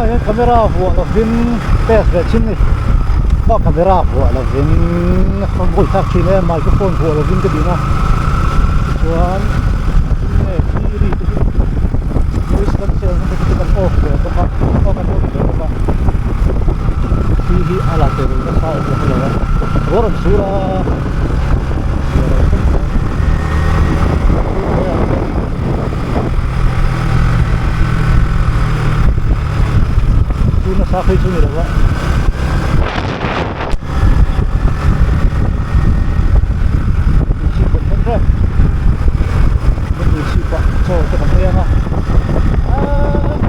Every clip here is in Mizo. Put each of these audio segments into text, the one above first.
Tunah hian camera vuah lovin test ve thin a ni. Aw camera vuah lovin a buai thlak thin e microphone vuah lovin ka ding a tichuan enge thli ri te hi noise cancel na te chu kan off ve bawk a aw kan on ve bawk a thli hi a la tel nasa awm lo a ruah rawn sur a zia lo khawp mai. Tuna sa phei chu ni lo a. Tuichhip kan thleng reng. Kan tuichhip ah chaw te kan ei ang a. Aaaa.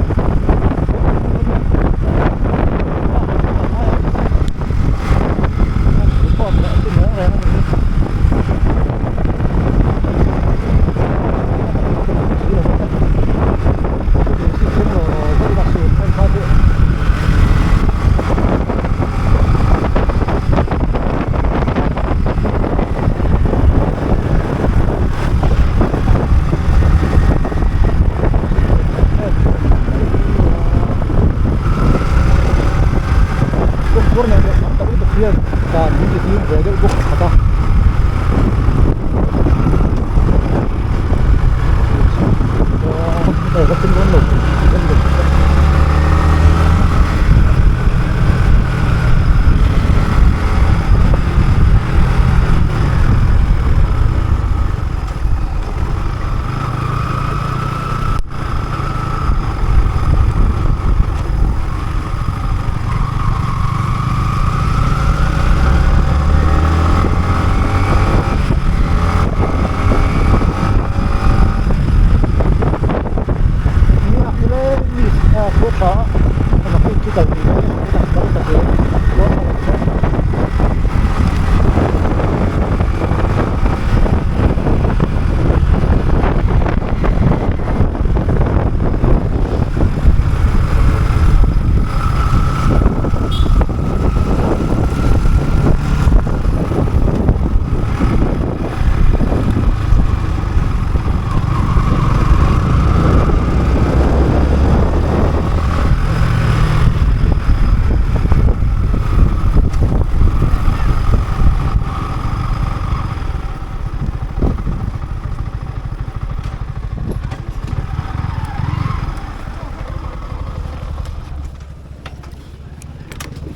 Kawr nei leh tam tak lutuk hian dan min ti ding ve deuh bawk khat a.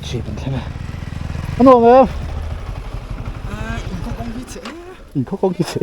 Chhip an thleng a. A nuam em? In khaw kawng hi chhe. In khaw kawng hi chhe.